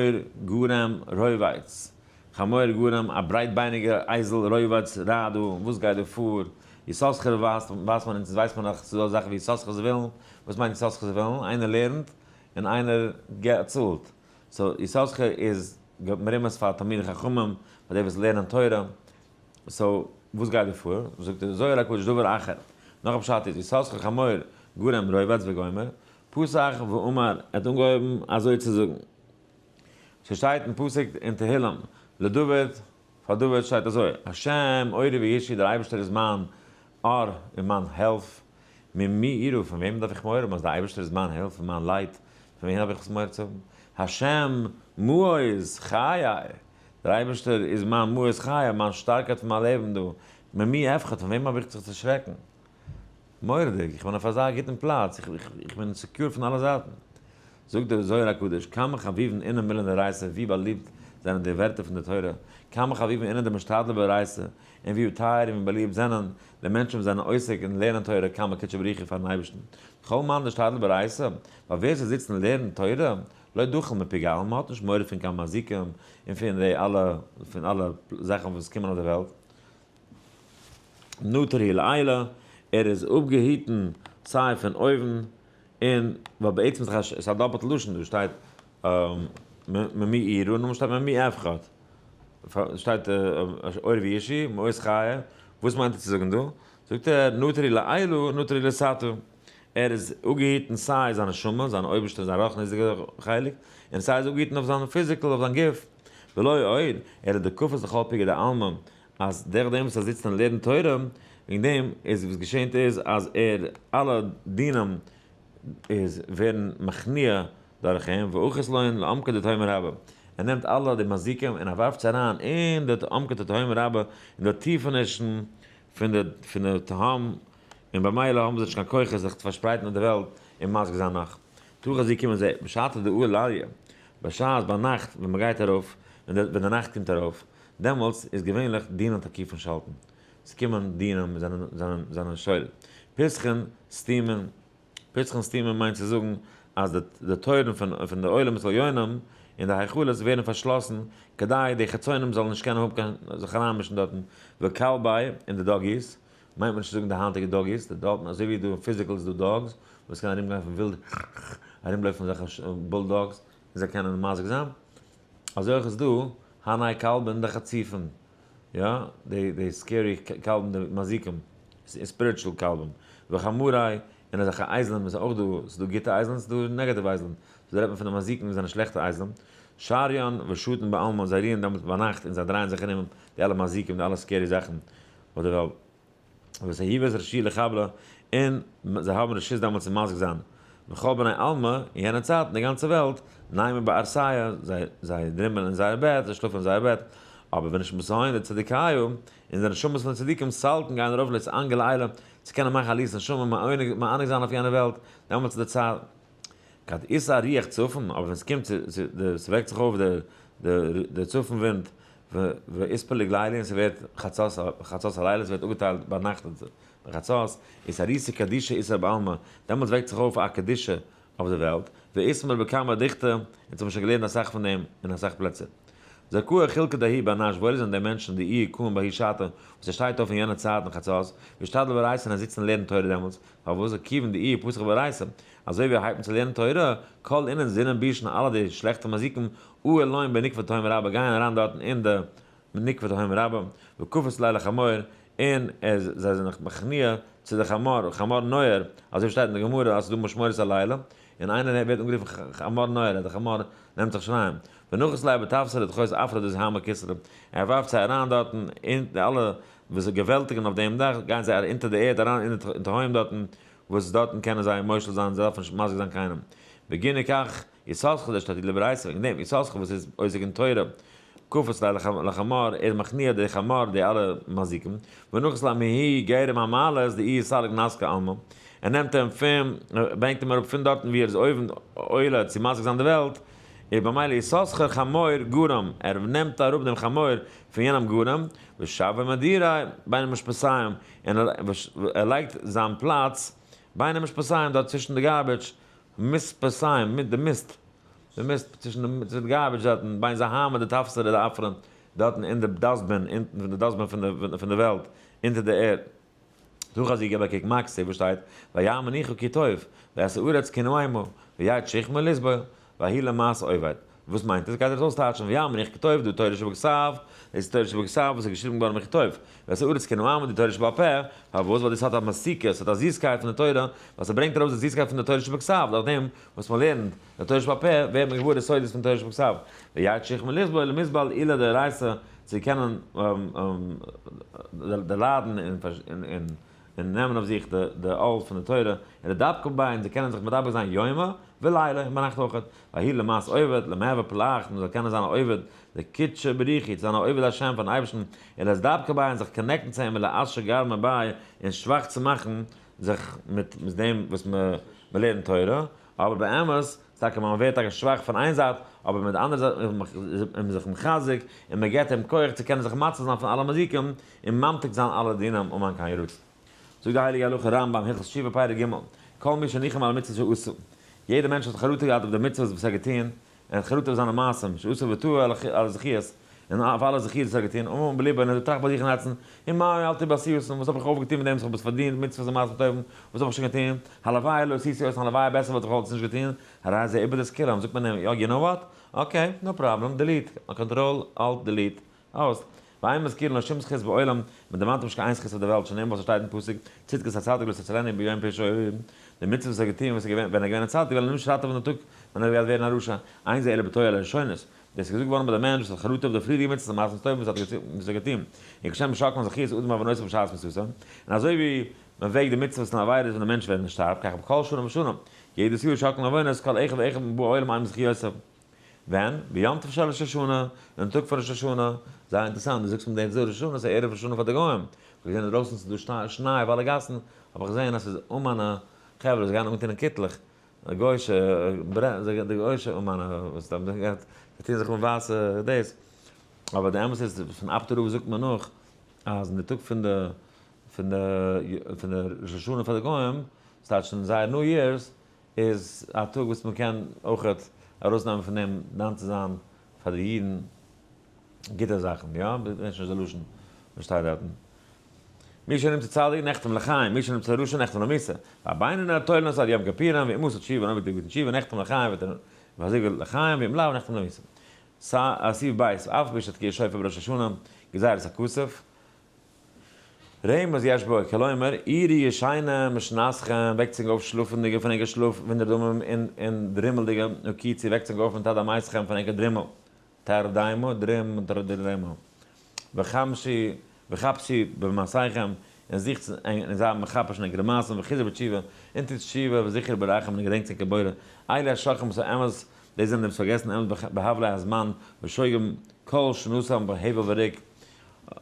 גרם רובץ, חמור גרם, א ברייטבייניגע אייזל, רובץ, רייט דא, וואס גייט דא פאר? יששכר ווייסט ווייסט מען אונז ווייסט מען נאך ס'איז דא אזא זאך ווי יששכר זבולון, וואס מיינט יששכר זבולון? איינער לערנט און איינער צאלט, so יששכר איז מרומז פאר תלמידי חכמים, פאר די וואס לערנען תורה, so וואס גייט דא פאר? זאגט דער זוהר הקדוש דבר אחר, נאך א פשט איז יששכר חמור גרם רובץ וגומר, פתח ואמר, ער האט אנגעהויבן אזוי צו זאגן, ס'שטייט אין פסוק אין תהילים לדוד, פאר דוד שטייט אזוי, השם אורי וישעי דער אייבערשטער איז מיין אור און מיין הילף, ממי אירא פון וועמען דארף איך מורא האבן אז דער אייבערשטער איז מיין הילף און מיין light, פון וועם האב איך וואס מורא צו האבן? השם מעוז חיי, דער אייבערשטער איז מיין מעוז חיי, מיין שטארקייט פון מיין לעבן דא. ממי אפחד, פון וועם האב איך זיך צו שרעקן? מורא'דיג, איך בין אויף אזא גוטן פלאץ, איך בין secure פון אלע זייטן. זאגט דער זוהר הקדוש, כמה חביבין אינון מילין דאורייתא, ווי באליבט זענען די ווערטער פון די תורה, כמה חביבין אינון דמשתדלי באורייתא, און ווי טייער און ווי באליבט זענען די מענטשן וואס זענען עוסק אין לערנען תורה קמי קודשא בריך הוא פארן אייבערשטן. כל מאן דשתדל באורייתא, ווייל ווער ס'זיצט און לערנט תורה, לא דחיל מפגעי עלמא, האט נישט מורא פון קיין מזיקים און פון די אלע פון אלע זאכן וואס קומען אויף די וועלט. נוטר הוא לעילא, ער איז אפגעהיטן סיי פון אויבן און ווייל בעצם איז דאך א דאפלטע לשון דא שטייט ממי אירא און נאכדעם שטייט ממי אפחד, שטייט אור וישי מעוז חיה, וואס מיינט ער צו זאגן דא? זאגט ער נוטר הוא לעילא נוטר הוא לתתא, ער איז אפגעהיטן סיי זיין נשמה, זיין אויבערשטע זיין רוחניות'דיגע חלק, און סיי איז אפגעהיטן אויף זיין physical אויף זיין גוף, ולא עוד, אלא דקפיץ לכל פגעי דעלמא, אז דורך דעם וואס ער זיצט און לערנט תורה, וועגן דעם איז וואס געשענט איז אז ער אלע דינים איז ווערן מכניע דורך אים, ואחית לון לעומקא דתהומא רבה, ער נעמט אלע די מזיקים און ער ווארפט זיי אריין אין די עומקא דתהומא רבה, אין די טיפענישן פון די פון די תהום, און במילא האבן זיי נישט קיין כוחות זיך צו פארשפרייטן אויף די וועלט און מזיק זיין נאך. תא חזי קומען זיי בשעתא דעי ליליא, בשעת ביינאכט ווען מ'גייט ארויף, ווען די נאכט קומט ארויף, דעמאלטס איז געווענליך דינין תקיפין שלטין, ס'קומען דינים זענען זענען זענען שולט. פתחין סתימין, פתחין סתימין מיינט צו זאגן אז די די טויערן פון פון די עולמות עליונים און די היכלות ווערן פארשלאסן כדי די חיצונים זאלן נישט קענען האבן קיין זיך אריינמישן דארטן, וכלבי און די doggies, מיינט מען נישט צו זאגן די היינטיגע doggies, די דארטן אזוי ווי דא אין physical איז דא dogs וואס קענען ארומגיין פון ווילד ארומלויפן אזעלכע bull dogs און זיי קענען מזיק זיין, אזוי אויך איז דא הני כלבין דחציפין, יא, די די scary כלבים די מזיקים, spiritual כלבים, וחמורי, און אזעלכע אייזלען וואס איז אויך דא, ס'איז דא גוטע אייזלען ס'איז דא negative אייזלען, סאו דא רעדט מען פון די מזיקים וואס זענען שלעכטע אייזלען, שריין ושטין בעלמא, זיי רוען דעמאלטס ביינאכט און זיי דרייען זיך ארום די אלע מזיקים די אלע scary זאכן אויף די וועלט. וסהיבת רשי לחבלה, און זיי האבן רשות דעמאלטס צו מזיק זיין. וכל בני עלמא, אין יענע צייטן די גאנצע וועלט, ניימי בערסיא, זיי זיי דרימלען אין זייער בעט, זיי שלאפן אין זייער בעט, אבער ונשמותיהון דצדיקייא, און די נשמות פון די צדיקים סלקין גייען ארויף לאתענגא לעילא, צו קענען מאכן עליית נשמה, מענג זיין אויף יענע וועלט, דעמאלטס איז די צייט. כד אתער רוח צפון, אבער ווען ס'קומט צו צו די ס'וועקט זיך אויף די די די צפון ווינט, ואתפליג ליליא און ס'ווערט חצות חצות הלילה ס'ווערט אפגעטיילט ביינאכט ביי חצות, אתערותא קדישא אתער בעלמא, דעמאלטס וועקט זיך אויף א קדושה אויף די וועלט, ואתמר בכמה דוכתא, אונז האבן שוין געלערנט אסאך פון דעם אין אסאך פלעצער. זכאה חולקא דההוא בר נש וואויל זענען די מענטשן דאיהו קאים בההיא שעתא וואס ער שטייט אויף אין יענע צייט אין חצות, ואשתדיל באורייתא און ער זיצט און לערנט תורה דעמאלטס, פארוואס כיוון דאיהו פתח באורייתא, אזוי ווי ער הייבט אן צו לערנען תורה, כל אינון זינען בישין אלע די שלעכטע מזיקים, עאלין בנוקבא תהומא רבה גייען אריין דארטן אין די נוקבא תהומא רבה, וקפיץ ליה לחמור, און ער זיי זענען זיך מכניע צו די חמור, חמור נוער, אזוי ווי שטייט אין די גמרא אז ס'איז דא משמורות הלילה, און איינער ווערט אנגערופן חמור נוער אז די חמור נעמט זיך שרייען, ונחית ליה בתפסא לתחות עפרא דזוהמא כסרא, ער ווארפט זיי אריין דארטן אין די אלע וואס געוועלטיגן אויף דעם דאך גייען זיי אונטער די ערד אריין אין די תהום דארטן, וואס דארטן קענען זיי מושל זיין, זיי דארפן נישט מזיק זיין קיינעם. בגיני כך, יששכר דאשתדל באורייתא, וועגן דעם, יששכר וואס איז עוסק אין תורה, קפץ ליה לחמור, ער איז מכניע די חמור, די אלע מזיקים, ונחית ליה מההוא גרם המעלות דאיהו סליק נסכא עלמא, ער נעמט אים פון, ברענגט אים אראפ פון דארטן ווי ער איז אויבן עולה צו מזיק זיין די וועלט, איז במילא יששכר חמור גרם, ער נעמט אראפ דעם חמור פון יענעם גרם, ושווה מדירה בין המשפתים, און ער לייגט זיין פלאץ בין המשפתים דארט צווישן די garbage, משפתים, מיט די מיסט, די מיסט צווישן די garbage דארטן, בין זוהמא דתפסרא דעפרא, דארטן אין די dustbin, אונטן פון די dustbin פון די וועלט, אונטער די ערד. תא חזי געב א קוק מה כתיב וואס שטייט, וירא מנוחה כי טוב, ואת הארץ כי נאמה, ויט שכמה לסבול, ויהי למס עובד. וואס מיינט עס? גייט ער עס אויסטייטשן, וירא מנוחה כי טוב, דא תורה שבכתב, דאס איז תורה שבכתב וואס איז געשריבן געווארן מכי טוב, ואת הארץ כי נאמה, די תורה שבעל פה, פארוואס? ווייל דאס האט א מתיקה, עס האט א זיסקייט פון די תורה, ווייל ס'ברענגט ארויס די זיסקייט פון די תורה שבכתב, דורך דעם וואס מען לערנט די תורה שבעל פה, ווערט מען געוואר די סודות פון תורה שבכתב. ויט שכמה לסבול למסבל עילא דאורייתא, צו קענען דערליידן און נעמען אויף זיך די עול פון די תורה, און די דבקה בה, און זיי קענען זיך מדבק זיין יומא ולילה, און ביינאכט אויך, ויהי למס עובד, למהוי פעלך, מען זאל קענען זיין א עובד דקודשא בריך הוא, צו זיין א עובד השם פארן אייבערשטן, און לאתדבקא ביה און זיך connect ן צו אים ולאתשי גרמא ביה און שוואך צו מאכן זיך מיט דעם וואס מען לערנט תורה, אבער באמת, טאקע מען ווערט טאקע שוואך פון איין זייט, אבער מיט די אנדערע זייט איז מען זיך מחזק און מען געבט אים כח צו קענען זיך מציל זיין פון אלע מזיקים און ממתיק זיין אלע דינים אמן כן יהי רצון. זאגט די הייליגע הלכה רמב ם הלכות תשובה פרק ג', כל מי שניחם על המצוות שעשה, יעדער מענטש האט חרטה געהאט אויף די מצוות וואס ער האט געטון, ער האט חרטה אויף זיינע מעשים, שעשה וטעה על הזכיות, און אויף אלע זכיות וואס ער האט געטון, אמר בלבו, און ער האט געטראכט ביי זיך אין הארצן, ומה הועלתי בעשייתן, וואס האב איך אויפגעטון מיט דעם וואס איך האב עס פארדינט, מצוות און מעשים טובים, וואס האב איך שוין געטון, הלוואי לא עשיתי אותן, הלוואי בעסער וואלט איך אלץ נישט געטון, הרי זה איבד את כולם, זאגט מען אים, יא, you know what? Okay, no problem, delete, control, alt, delete, אויס. ואין מזכירין לו שום זכות בעולם, מען דערמאנט אים נישט קיין איין זכות אויף דער וועלט, שנאמר וואס עס שטייט אין פסוק, צדקת הצדיק לא תצילנו ביום פשעו, די מצוות וואס ער האט געטון וואס איז געווען ווען ער איז געווען א צדיק וועלן אים נישט ראטעווען דעם טאג ווען ער גייט ווערן א רשע, אין זה אלא בתוהו על הראשונות, דאס איז געזאגט געווארן ביי דעם מענטש וואס האט חרטה אויף די פריערדיגע מצוות און מעשים טובים וואס ער האט געטון, און כשם שוקלין זכיות אדם בעוונותיו בשעת מיתתו, און אזוי ווי מען וועגט די מצוות און עבירות ווען דער מענטש ווען ער שטארבט, כך בכל שנה ושנה, יעדעס יאר שוקלין עוונות כל אחד ואחד מבאי עולם עם זכיותיו. ווען? ביום טוב של ראש השנה, אין טאג פון ראש השנה. זייער אינטערעסאנט, דו זאגסט מיר דעם ראש השנה, ס'איז ערב ראש השנה פאר די גוים. כ'האב געזען אינדרויסן ס'איז דא שניי אויף אלע גאסן, האב איך געזען אז ס'איז אומאנע חברה, זיי גייען אנגעטון אין קיטלעך, די גוי'אישע, די גוי'אישע אומאנע, וואס זיי טוען זיך אן ווייסע דאס. אבער די אמת איז, פון אפטער רב זאגט מען נאך, אז אין די טאג פון די, פון די, פון די ראש השנה פאר די גוים, ס'טייטש אין זייער New Year's, איז א טאג וואס מען קען אויכעט ארויסנעמען פון דעם דן צו זיין פאר די אידן גוטע זאכן, יא? כ'ווייס נישט די לשון וואס שטייט דארטן. מי שנמצא צדיק נחתם לחיים, מי שנמצא רשע נחתם למיתה. והבינוני התולין אותו עד יום כיפורים, ואם עשה תשובה און אויב ער טוט תשובה נחתם לחיים וועט ער והזיגו לחיים, ואם לאו נחתם למיתה. סעיף ב', אף על פי שתקיעת שופר בראש השנה, גזירת הכתוב. רמז יש בו, כלומר, עורו ישנים משנתכם, וועקט זיך אויף שלאפנדיגע פון ענקער שלאף, ונרדמים און דרימלדיגע, הקיצו, וועקט זיך אויף מתרדמתכם פון ענקער דרימל, תרדימו, דרים, תרדרמו, וחפשו במעשיכם, און זוכט און זייט מחפש אין ענקערע מעשים, וחזרו בתשובה, און טוט תשובה, וזכרו בוראכם, און געדענקט ענקער בורא, אלה השוכחים את האמת, דאס זענען די וואס פארגעסן אמת בהבלי הזמן, ושוגים כל שנתם בהבל וריק,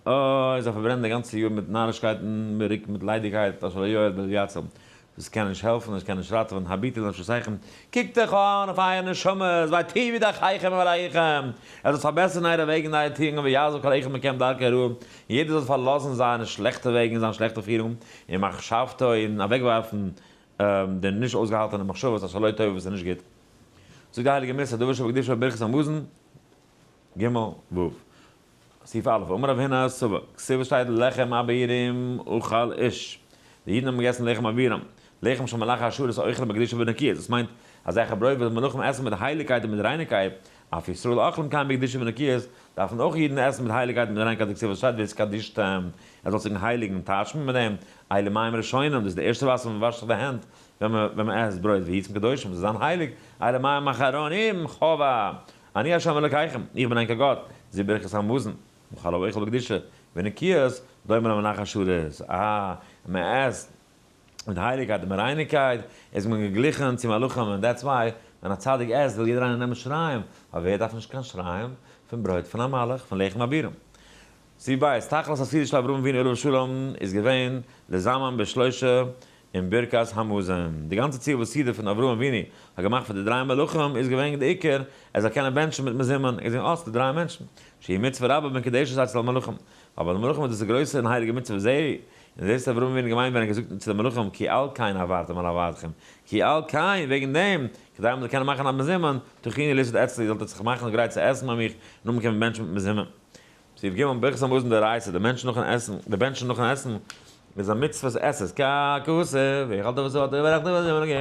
אוי, זיי פארברענען די גאנצע יאר מיט נארישקייטן, מיט ריק, מיט ליידיגקייט, אשר לא יועיל ולא יציל. דאס קען נישט העלפן, דאס קען נישט ראטעווען, הביטו לנפשותיכם, קוקט זיך אן אויף אייער נשמות, והיטיבו דרכיכם עם רעיכם, עס זאל פארבעסערן אייערע וועגן און אייערע טואונגען, ויעזוב כל אחד מכם דרכו הרעה, און יעדער זאל פארלאזן זיינע שלעכטע וועגן און זיין שלעכטע פירונג, און מחשבתו, און אוועקווארפן די נישט אויסגעהאלטענע מחשבות אשר לא טוב וואס איז נישט גוט. זאגט די הייליגע מוסר, דבר שבקדושה ברכת המזון, ג ו. סעיף א', אמר רב הונא סבא, כתיב שטייט לחם אבירים אכל איש, די אידן האבן געגעסן לחם אבירים, לחם של מלאכי השרת אוכלים בקדושה ובנקיות, דאס מיינט אזעלכע ברויט וואס די מלאכים עסן מיט הייליגקייט און מיט רייניקייט, אף ישראל אוכלים כן בקדושה ובנקיות, דארפן אויך אידן עסן מיט הייליגקייט און מיט ריינקייט דכתיב וואס שטייט והתקדשתם, ער זאל זיך הייליגן, טייטשט מען מיט דעם, אלו מים ראשונים, דאס איז די ערשטע וואסער ווען מען וואשט זיך די הענט ווען מען עסט ברויט, והייתם קדושים, זאל זיין הייליג, אלו מים אחרונים, חובה. אני ה' אלוקיכם, איך בין ענקער גאט, זו ברכת המזון, וכל האוכל בקדושה ונקיות, דומה למלאכי השרת, אה, מען עסט מיט הייליגקייט און מיט רייניקייט, איז מען געגליכן צו מלאכים, און that's why ווען א צדיק עסט וויל יעדער איינער נעמען שיריים, ווייל ווער דארף נישט קיין שיריים פון ברויט פון א מלאך, פון לחם אבירים. סעיף ב', תכלית הסעודה של אברהם אבינו עליו השלום איז געווען לזמן בשלושה אין ברכת המזון. די גאנצע ציל וואס סעודה פון אברהם אבינו האט געמאכט פאר די דריי מלכים איז געווען די עיקר ער זאל קענען בענטשן מיט מזומן, ער האט געזען אה ס'דא דריי מענטשן, שהיא מצוה רבה מקודשת אצל המלכים, ווייל ביי די מלכים איז דאס די גרויסע און הייליגע מצוה וזה, און דאס האט אברהם אבינו געמיינט ווען ער האט געזאגט צו די מלכים כי על כן עברתם על עבדכם, כי על כן, וועגן דעם, כדי מען זאל קענען מאכן א מזומן, תכינו לסעוד אצלי, זאלט איר זיך מאכן גרייט צו עסן ביי מיך, און נאכדעם קען מען בענטשן מיט מזומן. סעיף ג' ברכת המזון דאורייתא, די מענטשן נאכן עסן, די בענטשן נאכן עסן איז א מצוות עשה, ככתוב, ואכלת ושבעת וברכת את ה' אלוקיך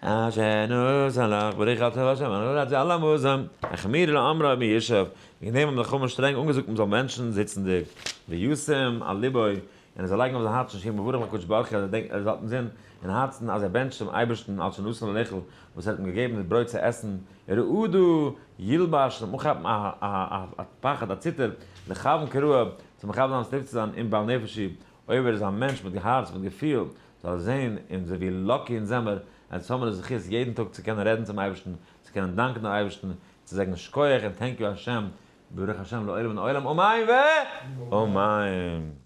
אשר נתן לך ברוך אתה ה' אלוקיך על המזון, החמירו לאומרו מיושב, וועגן דעם האבן די חכמים שטרענג אנגעזאגט מען זאל בענטשן זיצנדיג, וישים על לבו, און ער זאל לייגן אויף זיין הארצן שיהיה מברך לקדוש ברוך הוא, ער זאל האבן אינזין אין הארצן אז ער בענטשט דעם אייבערשטן על שנתן לו לאכול, וואס ער האט אים געגעבן די ברויט צו עסן, ורעדה ילבש, זאל אנכאפן א פחד א ציטער, לכוון כראוי, צו מכוון זיין ס'לב צו זיין אם בעל נפש הוא, אויב ער איז א מענטש מיט הארץ מיט געפיל, זאל ער זען און זען ווי lucky אונז זעמער, אונז האמיר די זכות יעדן טאג צו קענען רעדן צום אייבערשטן, צו קענען דאנקען דעם אייבערשטן. צו זאגן שכוח און thank you השם, ברוך השם לעולם לעולם, אמן ואמן.